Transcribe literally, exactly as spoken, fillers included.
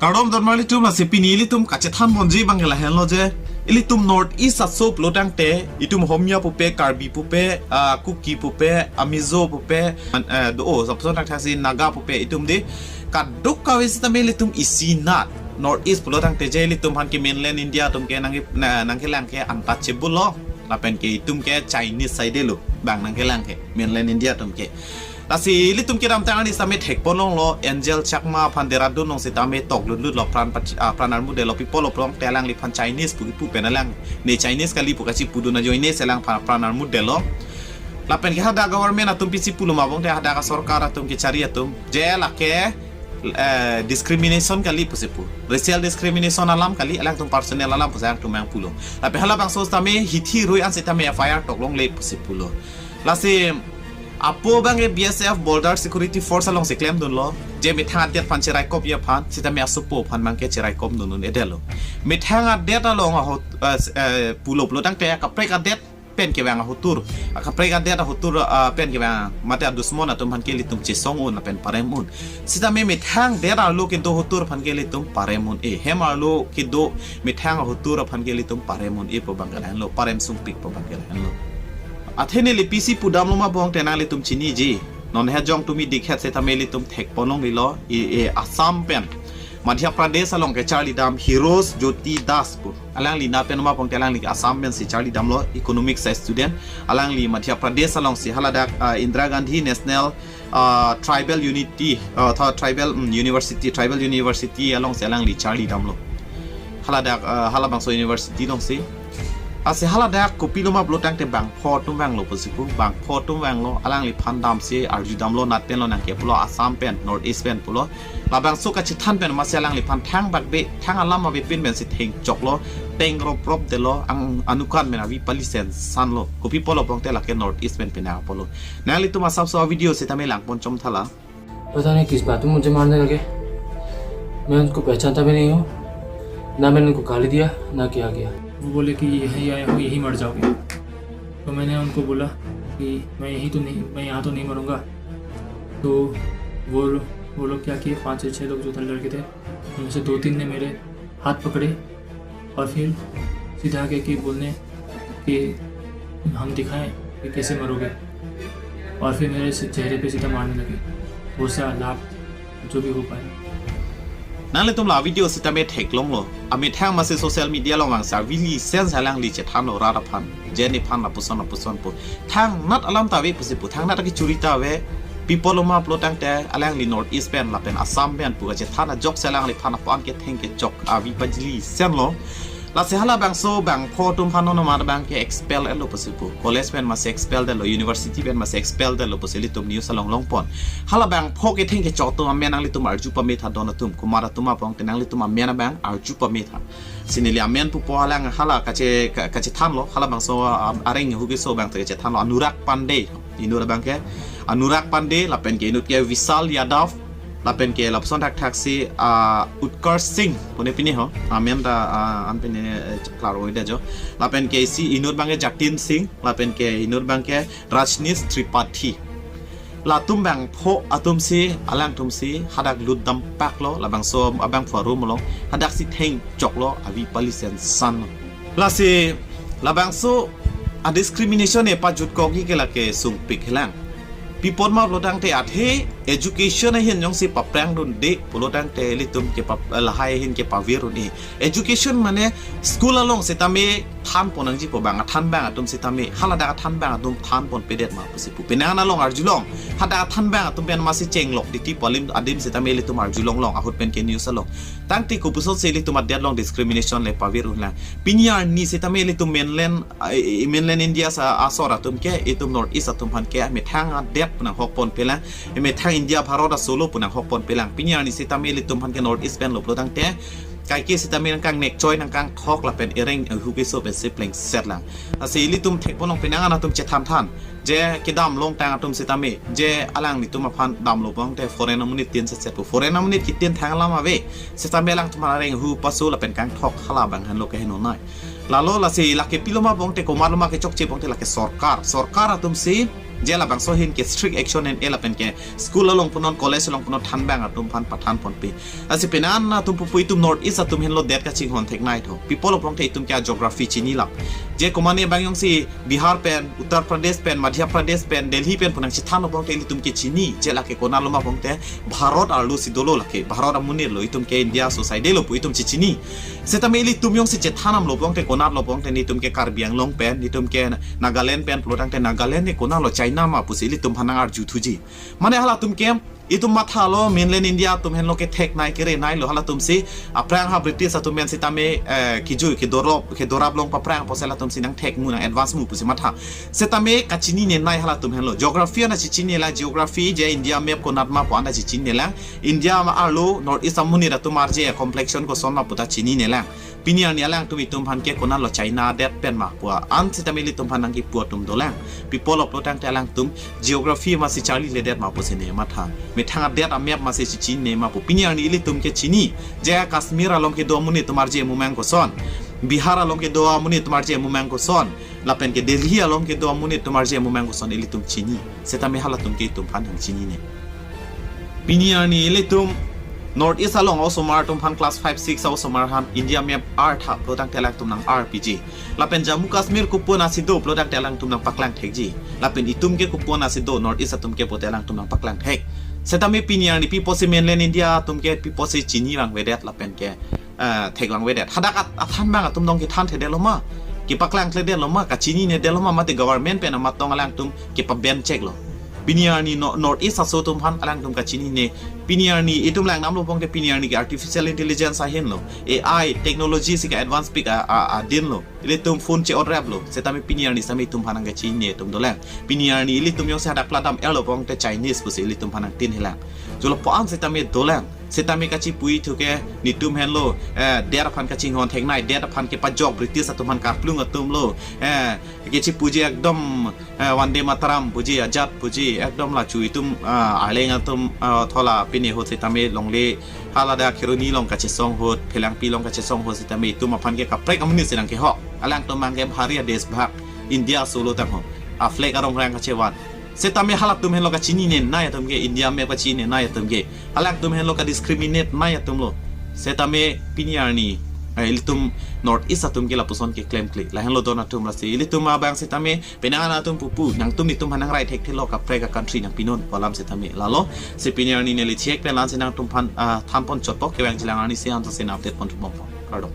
Kardom don marli atum, lasi pini ilitum kachethan ponji abang ke lahenlo je, ilitum North East aso pulo tangte, itum Homia pupe, Karbi pupe, ah, Kuki pupe, Amizo pupe, an-, eh, do, oh, sapson tangte si Naga pupe itum dei, kadokave sitame ilitum isinat. North East pulo tangte je ilitum aphan ke mainland India atum ke nang, na, nangkelang ke untouchable lo. Lapen ke itum ke Chinese side lo, bang nangkelang ke mainland India atum ke. Lasi ilitum kedamtang arni sitame thekpon longlo, Angel Chakma aphan Dehradun along sitame toklutlut lo, pran pachi-, ah, pran armut detlo, pi apot lo pulo tangte alangliphan Chinese pu kipu pen alang, ne Chinese kali pu kachipudun ajoine si alangphan pran armut detlo. Lapen ke hadak government atum pisi pulo ma abang te, hadak asorkar atum kechari atum, je lake, eh, discrimination kali pusi pu. Racial discrimination alam kali, alangtum personal alam pusi alangtum nangpulo. Lapen halabangso sitame hithi rui an sitame F I R tok longle pusi pulo. Lasi apo abang ke B S F, Border Security Force alongsi klemdunlo, je methang adet aphan cheraikopji aphan, sitame asopo aphan abang ke cheraikopdun un-edetlo. Methang adet along ahut, eh, s-, eh, pulo pulo tangte kaprek adet pen kevang ahotur, kaprek adet ahotur, eh, pen kevang, mate adusmon atum aphan ke ilitum chesong un lapen parem un. Sitame methang det arlo kedo ahotur aphan ke ilitum parem un-e. Hem arlo kedo methang ahotur aphan ke ilitum parem un-e pu abang ke lahenlo, parem sungpik pu abang ke lahenlo. Athe neli pisi pudamlo ma abang te nanglitum chiniji. Non he jong tumi dikhet sitame ilitum thekpon longlelo, e, e, Assam pen Madhya Pradesh along kecharlidam Hirosh Jyoti Das pu. Alangli na pen ma abang te alangli Assam pensi charlidamlo, economics a student. Alangli Madhya Pradesh alongsi haladak, ah, Indira Gandhi National, ah, Tribal Unity, ah, tha Tribal, mm, University, Tribal University alongsi alangli charlidamlo. Haladak, ah, halabangso university alongsi. Lasi haladak kopilo ma pulo tangte bangpho atum vanglo pusi pu, bangpho atum vanglo, alangliphan damsi arjudamlo, nat pen lo nangkeplo, Assam pen, North East pen pulo. Labangso kachethan pen masi alangliphan thangbak be, thang alam avepin pensi thengchoklo, tengrop rop detlo, ang anukan pen avi pali sensanlo. Kopi apot lo abang te lake North East pen penang apotlo. Nanglitum asapso a-video sitame langpon chomtha la. पता नहीं किस बात में मुझे मारने लगे। मैं उनको पहचानता भी नहीं हूँ, ना मैंने उनको गाली दिया, ना क्या किया। वो बोले कि यहीं आए हो, यहीं मर जाओगे। तो मैंने उनको बोला कि मैं यहीं तो नहीं, मैं यहाँ तो नहीं मरूँगा। तो वो लो-, वो लोग क्या किए, पाँच से छः लोग जो था लड़के थे, उनमें से दो तीन ने मेरे हाथ पकड़े और फिर सीधा आके कि बोलने कि हम दिखाएं कि कैसे मरोगे, और फिर मेरे से-, चेहरे पे सीधा मारने लगे। वो से आलाप जो भी हो पाए। Nanglitum la video sitame theklonglo. Amethang masi social media along vangsi avili sense alangli chethanlo rat aphan. Je nephan lapuson lapuson pu. Thangnat alam ta ave pusi pu. Thangnat kechuri ta ave. Pi apot lo ma pulo tangte alangli North East pen lapen Assam pen pu kachethan ajoksi alangliphan aphan ke thengkechok avi pajili senlo. Lasi halabangso bangpho atum aphan non ma abang ke expel-etlo pusi pu. College pen masi expel detlo, university pen masi expel detlo pusi ilitum news along longpon. Halabangpho ke thengkechok atum amen nanglitum arju pametha don atum. Komat atum ma abang te nanglitum amen abang arju pametha. Si neli amen pupo, halang hala kache, ka-, kachethanlo, halabangso, ah, areng hu keso abang te kachethanlo, Anurag Pandey, inut abang ke, Anurag Pandey, lapen ke inut ke Vishal Yadav, lapen ke lapuson thakthaksi, ah, Utkarsh Singh, pune pine ho, amen ta, ah, an pine, eh, klaro ida jo, lapen ke isi inut abang ke Jatin Singh, lapen ke inut abang ke Rajneesh Tripathi. Latum bangpho atumsi, alangtumsi hadak lutdam paklo, labangso abangpho arum along hadaksi thengchoklo, avi pali sensanlo. Lasi labangso a-discrimination e pajutkokji ke lake sungpik helang. Pi apot ma pulo tangte athe education ahin jongsi paprangdunde pulo tangte ilitum ke pap-, lahai ahin ke pavirun-e. Education mane school along sitame thanpon nangji pu abang, athanbang atum sitame, haladak athanbang atum thanponpedet ma pusi pu. Penang along arjulong, hadak athanbang atum pen masi chenglok titi pu alim adim sitame ilitum arjulong long, ahut pen ke news along. Tangte kopusonsi ilitum adet along discrimination le pavir unlang. Pini arni sitame ilitum mainland, ah, eh, mainland India sa asor atum ke, itum North East atum aphan ke, methang adet pu nanghokponpelang, methang India Bharat asolo pu nanghokponpelang. Pini arni sitame ilitum aphan ke North East pen lo pulo tangte, kaike sitame nangkangnek choi nangkangthok lapen ereng hu keso pensi plengset lang. Lasi ilitum thekponlong penang an atum chethanthan. Je kedam longtang atum sitame, je alanglitum aphan damlo pulote foreign amonit tin setset pu. Foreign amonit kitin thang alam ave. Sitame alangtum areng hu paso lapen kangthok halabang henlo keheno nai. Lalo lasi lake pilo ma pulote komatlo ma kechokche pulote lake sorkar. Sorkar atumsi Je labangso ahin ke strict action en-e lapen ke school along punon, college along punon thanbang atum aphan pathan ponpe. Lasi penang atum pupu, itum North East atum henlo det kachinghon theknei tho. Pi apot lo pulote itum ke a-geography chinilap. Je komane bang jongsi Bihar pen, Uttar Pradesh pen, Madhya Pradesh pen, Delhi pen pu nangchethan lo pulote ilitum ke chini. Je lake konat lo ma pulote Bharat arlo si dolo lake. Bharat amonit lo, itum ke India aso saide lo pu itum chechini. Setame ilitum jongsi chethan damlo pulote konat lo pulote nelitum ke Karbi Anglong pen, nelitum ke Nagaland pen pulo tangte Nagaland ne konat lo, China ma pusi ilitum aphan nang-arju thuji. Mane halatum ke itum mathalo mainland India atum henlo ketheknei kerenei lo, halatum si aphrang ha British atum pen setame, eh, kiju kedorap, kedorap long paphrang apotsi halatum si nangthek mu, nang-advance mu pusi matha. Setame kachinine nei halatum henlo. Geography anta chechinine lang, geography je India map konat ma pu anta chechinine lang. India ma arlo North East amonit atum arje complexion koson ma puta chinine lang. Pini arni alangtum itum aphan ke konat lo, China adet pen ma pu an setame ilitum aphan nangkipu atum dolang. Pi apot lo pulotangte alangtum geography masi charliledet ma pusi ne matha. Methang adet a-map masi chechinine ma pu. Pini arni ilitum ke chini. Je Kashmir along kedo amonit atum arje mumang koson, Bihar along kedo amonit atum arje mumang koson, lapen ke Delhi along kedo amonit atum arje mumang koson ilitum chini. Setame halatum ke itum aphan nangchinine. Pini arni ilitum North East along osomar atum aphan class five, six osomar aphan India map artha pulotangte alangtum nang-arpiji. Lapen Jammu Kashmir kopi-an si do pulotangte alangtum nangpaklang thekji. Lapen itum ke kopi-an si do, North East atum ke pute alangtum nangpaklang thek. Setame pini arni pi apotsi mainland India atum ke pi apotsi chini vangvedet lapen ke, eh, thek vangvedet? Hadak at-, athanbang atum dong kethanthedetlo ma, kepaklang thledetlo ma, kachininedetlo ma, mate government pen amat tong alangtum kepaben cheklo? Pini arni no-, North East aso atum aphan alangtum kachinine. Pini arni itum langdamlo pulote pini arni ke artificial intelligence ahin lo, A I technology si ke-advance pik a, a, adin lo. Ilitum phone che-on rap lo. Setame pini arni setame itum aphan nangkachinine atum dolang. Pini arni ilitum jongsi hadak pladam erlo pulote Chinese pusi ilitum aphan nangtin helang. Jolo pu an setame dolang. Setame kachipu-i thu ke nelitum henlo, eh, det aphan kachinghon theknei, det aphan kepajok British atum aphan kaplung atum lo. Eh, kechipuji ekdom, eh, Vande Mataram puji, Azad puji, ekdom la chu itum, ah, Arleng atum, ah, thola pini ahut setame longle haladak Kheroni along kachesong ahut, Phelangpi along kachesong ahut setame itum aphan ke kaprek amonit si nangkehok. Alangtum abang ke bhari a-deshbhakt, India solo tangho. A-flag arong rang kachevan. Setame halatum henlo kachinine nei atum ke, India map kachinine nei atum ke. Halatum henlo ka-discriminate nei atum lo. Setame pini arni, eh, ilitum North East atum ke lapuson keklemkle. Lahenlo don atum, lasi ilitum abang setame penang atum pupu, nangtum itum aphan nangrai thekthelo, kaprek a-country nangpinon pu alam setame lalo. Si pini arni neli chek pen la-ansi nangtum aphan, ah, thanpon chotpo, kevangjilang arnisi ansa si nang-update ponthu bompo. Kardom.